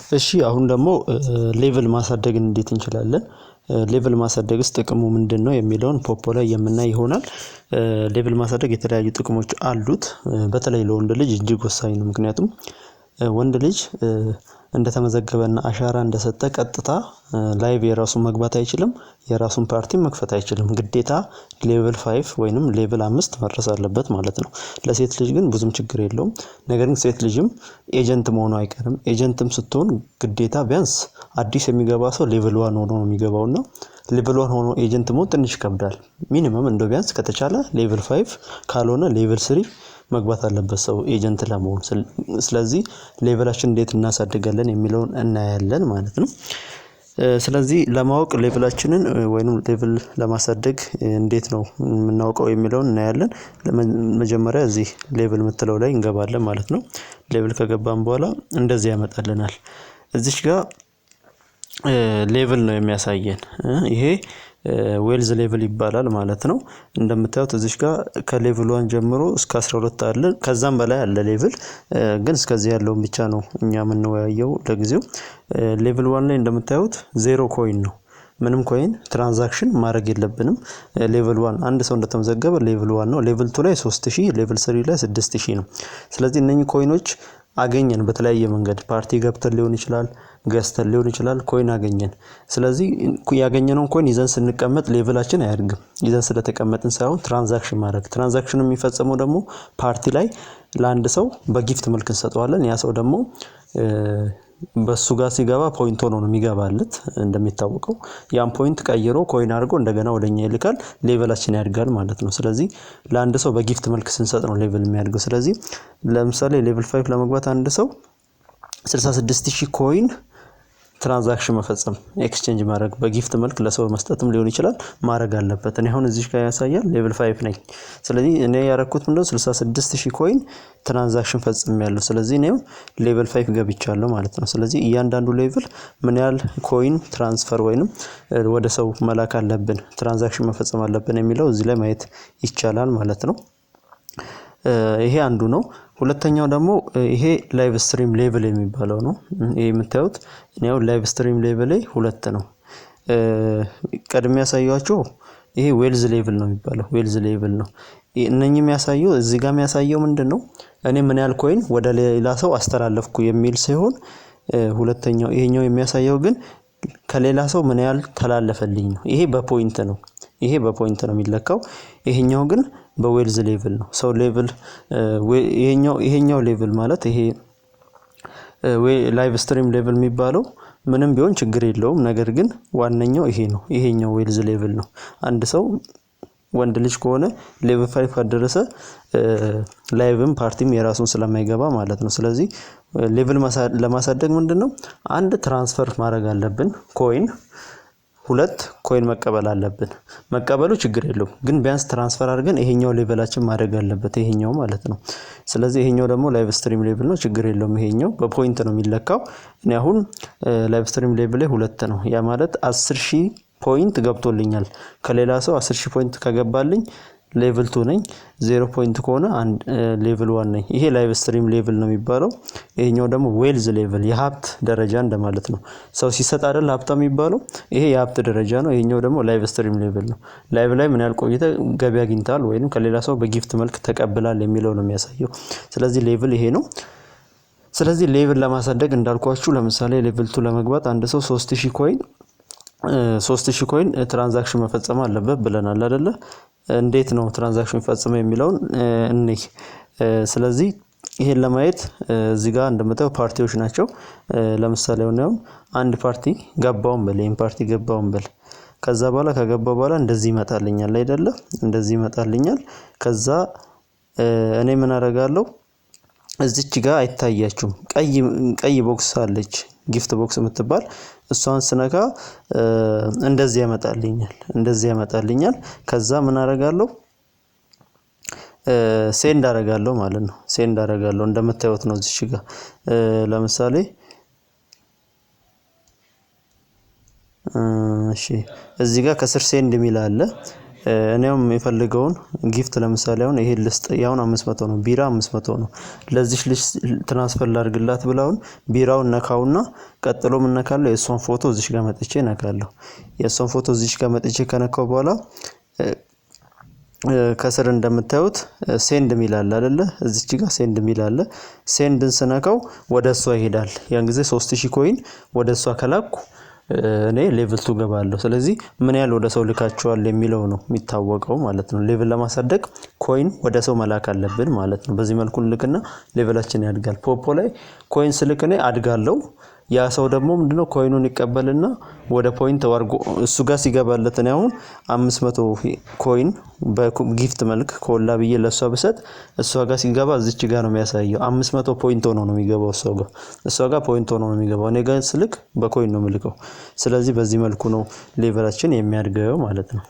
እሺ አሁን ደግሞ level ማሳደግ እንዴት እንችላለን? Level ማሳደግስ ጥቅሙ ምንድነው? የሚለውን ፖፖ ላይ የምናይ ይሆናል። Level ማሳደግ የተለያዩ ጥቅሞች አሉት። በተለይ ለወንድ ልጅ እጅግ ወሳኝ ነው። ምክንያቱም ወንድ ልጅ እንደተመዘገበና አሻራ እንደሰጠ ቀጥታ live የራሱን መግባት አይችልም፣ የራሱን ፓርቲ መክፈት አይችልም። ግዴታ level 5 ወይንም level 5 መድረስ አለበት ማለት ነው። ለሴት ልጅ ግን ብዙም ችግር የለውም። ነገር ግን ሴት ልጅም agent መሆኑ አይቀርም። Agent ም ስትሆን ግዴታ ቢያንስ አዲስ የሚገባ ሰው level 1 ሆኖ ነው የሚገባውና level 1 ሆኖ agent መሆን ትንሽ ይከብዳል። Minimum እንደው ቢያንስ ከተቻለ level 5፣ ካልሆነ level 3 መግባት አለበት ሰው agent ለመሆን። ስለዚህ level ኣችን እንዴት እናሳድጋለን የሚለውን እናያለን ማለት ነው። ስለዚህ ለማወቅ level ኣችንን ወይንም level ለማሳደግ እንዴት ነው የምናውቀው የሚለውን እናያለን። መጀመሪያ እዚህ level የምትለው ላይ እንገባለን ማለት ነው። Level ከገባን በኋላ እንደዚህ ያመጣልናል። እዚች ጋር level ነው የሚያሳየን። ይሄ wealth level ይባላል ማለት ነው። እንደምታዩት እዚች ጋር ከ level 1 ጀምሮ እስከ 12 አለ፣ ከዛም በላይ አለ level፣ ግን እስከዚህ ያለውን ብቻ ነው እኛ የምንወያየው ለጊዜው። Level 1 ላይ እንደምታዩት 0 coin ነው። ምንም coin transaction ማድረግ የለብንም። Level 1 አንድ ሰው እንደተመዘገበ level 1 ነው። Level 2 ላይ 3000፣ level 3 ላይ 6000 ነው። ስለዚህ እነኚህ coin ኦች አገኘን በተለያየ መንገድ፣ ፓርቲ ገብተን ሊሆን ይችላል፣ ገዝተን ሊሆን ይችላል፣ coin አገኘን። ስለዚህ ያገኘነውን coin ይዘን ስንቀመጥ level ኣችን አያድግም። ይዘን ስለተቀመጥን ሳይሆን transaction ማድረግ፣ transaction የሚፈጸመው ደግሞ ፓርቲ ላይ ለአንድ ሰው በ gift መልክ እንሰጠዋለን። ያ ሰው ደግሞ በሱ ጋር ሲገባ point ሆኖ ነው የሚገባለት እንደሚታወቀው። ያን point ቀይሮ coin አድርጎ እንደገና ወደኛ ይልካል፣ level ኣችን ያድጋል ማለት ነው። ስለዚህ ለአንድ ሰው በ gift መልክ ስንሰጥ ነው level የሚያድገው። ስለዚህ ለምሳሌ level 5 ለመግባት አንድ ሰው 66,000 coin transaction መፈጸም፣ exchange ማድረግ፣ በ gift መልክ ለሰው መስጠትም ሊሆን ይችላል፣ ማድረግ አለበት። እኔ አሁን እዚህ ጋር ያሳያል፣ level 5 ነኝ። ስለዚህ እኔ ያረኩት ምንድነው? 66,000 coin transaction ፈጽሜያለሁ። ስለዚህ እኔም level 5 ገብቻለሁ ማለት ነው። ስለዚህ እያንዳንዱ level ምን ያህል coin transfer ወይንም ወደ ሰው መላክ አለብን፣ transaction መፈጸም አለብን የሚለው እዚህ ላይ ማየት ይቻላል ማለት ነው። ይሄ አንዱ ነው። ሁለተኛው ደግሞ ይሄ live stream level የሚባለው ነው። ይሄ የምታዩት እኔ አሁን live stream level ኤ 2 ነው። ቀድሜ ያሳያችሁ ይሄ wealth level ነው የሚባለው፣ wealth level ነው። እነኚህ የሚያሳየው፣ እዚህ ጋር የሚያሳየው ምንድነው? እኔ ምን ያህል coin ወደ ሌላ ሰው አስተላለፍኩ የሚል ሲሆን፣ ሁለተኛው ይሄኛው የሚያሳየው ግን ከሌላ ሰው ምን ያህል ተላለፈልኝ ነው። ይሄ በ point ነው። ይሄ በ point ነው የሚለካው። ይሄኛው ግን በ wealth level ነው። ሰው level ይሄኛው level ማለት ይሄ live stream level የሚባለው ምንም ቢሆን ችግር የለውም። ነገር ግን ዋነኛው ይሄ ነው። ይሄኛው wealth level ነው። አንድ ሰው ወንድ ልጅ ከሆነ level 5 ካደረሰ live ም ፓርቲም የራሱን ስለማይገባ ማለት ነው። ስለዚህ level ለማሳደግ ምንድነው? አንድ transfer ማድረግ አለብን coin፣ ሁለት coin መቀበል አለብን። መቀበሉ ችግር የለውም፣ ግን ቢያንስ transfer አድርገን ይሄኛው level ኣችን ማደግ አለበት፣ ይሄኛው ማለት ነው። ስለዚህ ይሄኛው ደግሞ live stream level ነው፣ ችግር የለውም። ይሄኛው በ point ነው የሚለካው። እኔ አሁን live stream level ላይ 2 ነው። ያ ማለት 10,000 point ገብቶልኛል። ከሌላ ሰው 10,000 point ከገባልኝ level 2 ነኝ። 0 point ከሆነ አንድ level 1 ነኝ። ይሄ live stream level ነው የሚባለው። ይሄኛው ደግሞ wealth level፣ የሀብት ደረጃ እንደማለት ነው። ሰው ሲሰጥ አይደል ሀብታም የሚባለው? ይሄ የሀብት ደረጃ ነው። ይሄኛው ደግሞ live stream level ነው። Live ላይ ምን ያህል ቆይተህ ገቢ አግኝተሃል ወይንም ከሌላ ሰው በ gift መልክ ተቀብላል የሚለው ነው የሚያሳየው። ስለዚህ level ይሄ ነው። ስለዚህ level ለማሳደግ እንዳልኳችሁ ለምሳሌ level 2 ለመግባት አንድ ሰው 3000 coin transaction መፈጸም አለበት ብለናል አይደለ? እንዴት ነው transaction የሚፈጽመው የሚለውን እንይ። ስለዚህ ይሄን ለማየት እዚህ ጋር እንደምታየው ፓርቲዎች ናቸው። ለምሳሌ አሁን አንድ ፓርቲ ገባውን በል፣ ይሄን ፓርቲ ገባውን በል። ከዛ በኋላ ከገባው በኋላ እንደዚህ ይመጣልኛል አይደለ? እንደዚህ ይመጣልኛል። ከዛ እኔ ምን አደርጋለሁ? እዚች ጋር አይታያችሁም፣ ቀይ ቀይ box አለች፣ gift box የምትባል፣ እሷን ስነካ እንደዚህ ያመጣልኛል፣ እንደዚህ ያመጣልኛል። ከዛ ምን አደርጋለሁ? Send አደርጋለሁ ማለት ነው። Send አደርጋለሁ፣ እንደምታዩት ነው። እዚች ጋር ለምሳሌ እሺ እዚህ ጋር ከስር send የሚል አለ። እኔም የፈልገውን gift ለምሳሌ አሁን ይሄን ልስጥ፣ ያሁን 500 ነው፣ ቢራ 500 ነው። ለዚች ልጅ transfer ላድርግላት ብላውን ቢራውን ነካውና ቀጥሎ ምን ነካለሁ? የእሷን ፎቶ እዚች ጋር መጥቼ ነካለሁ። የእሷን ፎቶ እዚች ጋር መጥቼ ከነካው በኋላ ከስር እንደምታዩት send ሚል አለ አይደለ? እዚች ጋር send ሚል አለ። Send ን ስነካው ወደ እሷ ይሄዳል። ያን ጊዜ 3000 coin ወደ እሷ ከላኩ እኔ level 2 ገባለሁ። ስለዚህ ምን ያህል ወደ ሰው ልካቸዋል የሚለው ነው የሚታወቀው ማለት ነው። Level ለማሳደግ coin ወደ ሰው መላክ አለብን ማለት ነው። በዚህ መልኩ ልክና level ኣችን ያድጋል። ፖፖ ላይ coin ስልክ እኔ አድጋለሁ። ያ ሰው ደግሞ ምንድነው coin ኡን ይቀበልና ወደ point አድርጎ እሱ ጋር ሲገባለት፣ እኔ አሁን 500 coin በ gift መልክ ኮላ ብዬ ለእሷ ብሰጥ እሷ ጋር ሲገባ እዚች ጋር ነው የሚያሳየው። 500 point ሆኖ ነው የሚገባው እሷ ጋር point ሆኖ ነው የሚገባው። እኔ ጋር ስልክ በ coin ነው የምልከው። ስለዚህ በዚህ መልኩ ነው level ኣችን የሚያድገው ማለት ነው።